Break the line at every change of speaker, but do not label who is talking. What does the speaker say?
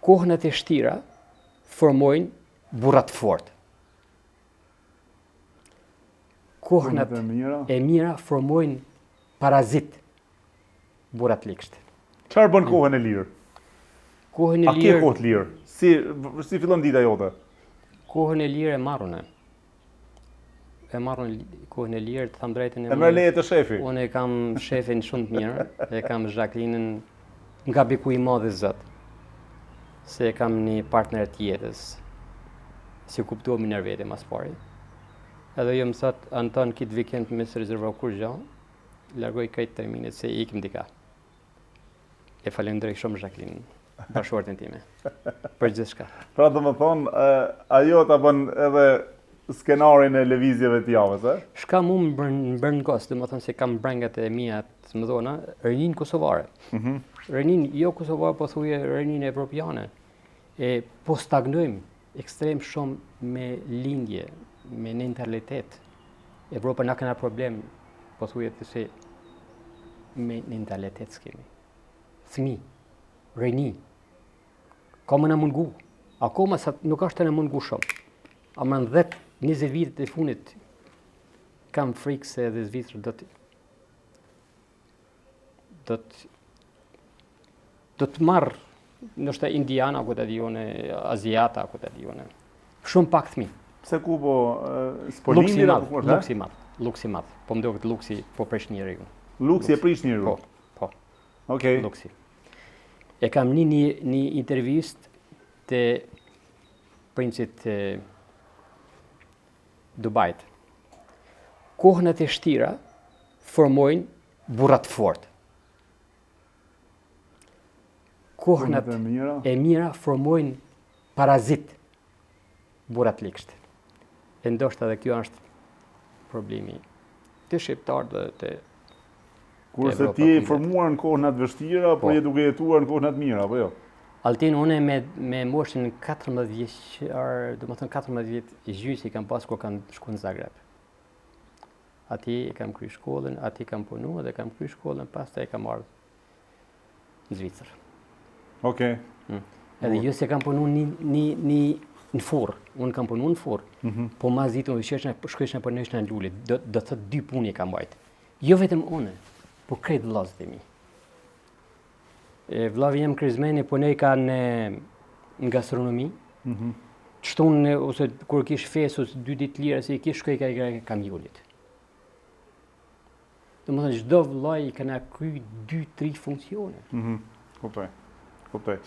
Kohët e shtira formojnë burra të fortë. Kohët e mira, e mira formojnë parazit burra të ligshtë.
Çfarë bën kohën e lirë?
Kohën e lirë.
A ke kohë të lirë? Si si fillon dita jote?
Kohën e lirë e marr unë. E marr unë kohën e lirë, të them drejtën
e. E merr leje te shefi.
Unë e kam shefin shumë të mirë, e kam Zhaklinën nga beku i madhi Zot. Se e kam një partner të jetës. Si kuptohemi në vete mas pari. Edhe ajo më thot, Anton, këtë vikend mos rezervo kurgjo, largoj krejt terminet se ikim dika. E falenderoj shumë Zhaklinën, bashkëshorten time, për gjithçka.
Pra domethonë, ajo ta bën edhe skenarin e lëvizjeve të javës, e?
Shka mu më bërë në bërë në gosë, domethonë se kam brengat e mia të mëdhona, rinin kosovare. Mm -hmm. Rinin jo kosovare, po thuje rinin evropiane. E po stagnojmë ekstrem shumë me lindje, me natalitet. Evropa na kena problem, po thuje të se me natalitet s'kemi. Fëmi, rini, ka me na mungu, akoma sa nuk është të na mungu shumë. Ama në 10, 20 vitet e fundit, kam frikë se edhe Zvicra do të do të do të marr ndoshta indiana ku ta di unë, aziata ku ta di unë. Shumë pak fëmijë.
Pse ku po s'po lindin apo
ku është? Luksi i madh, luksi i madh. Po më duket luksi po prish njeriun.
Luksi e prish njeriun.
Po, po.
Okej. Okay.
Luksi. E kam një një, një intervistë të princit të Dubait. Kohët e shtira formojnë burra të fortë. Kohët e mira, e mira formojnë parazit burra të ligshtë. E ndoshta edhe kjo është problemi te shqiptarët dhe te
Kurse ti je formuar në kohën të vështira, po, po je duke jetuar në kohën të mira, apo jo?
Altin, unë me, me moshën 14 vjeçar, domethonë 14 vjet e gjysë i kam pas kur kam shku në Zagreb. Aty e kam kry shkollën, aty kam punu dhe kam kry shkollën, pastaj kam ardhë në Zvicër.
Okej. Okay.
Mm. Edhe jo se kam punu një, një, një, në furrë, unë kam punu në furrë, mm -hmm. po mas ditë unë shkojsha, shkojsha punojsha në lule, do, do të thotë dy punë i kam bajtë. Jo vetëm unë, po krejt vllazët e mi. E vllavi jem Krizmeni punojka në, në gastronomi, mm -hmm. Shtunë ose kur kish festë ose dy ditë lira se i kish shkojka i greke kamionit. Domethonë, çdo vlla i kena kry dy, tri funksione.
Mm -hmm. Kuptoj, kuptoj.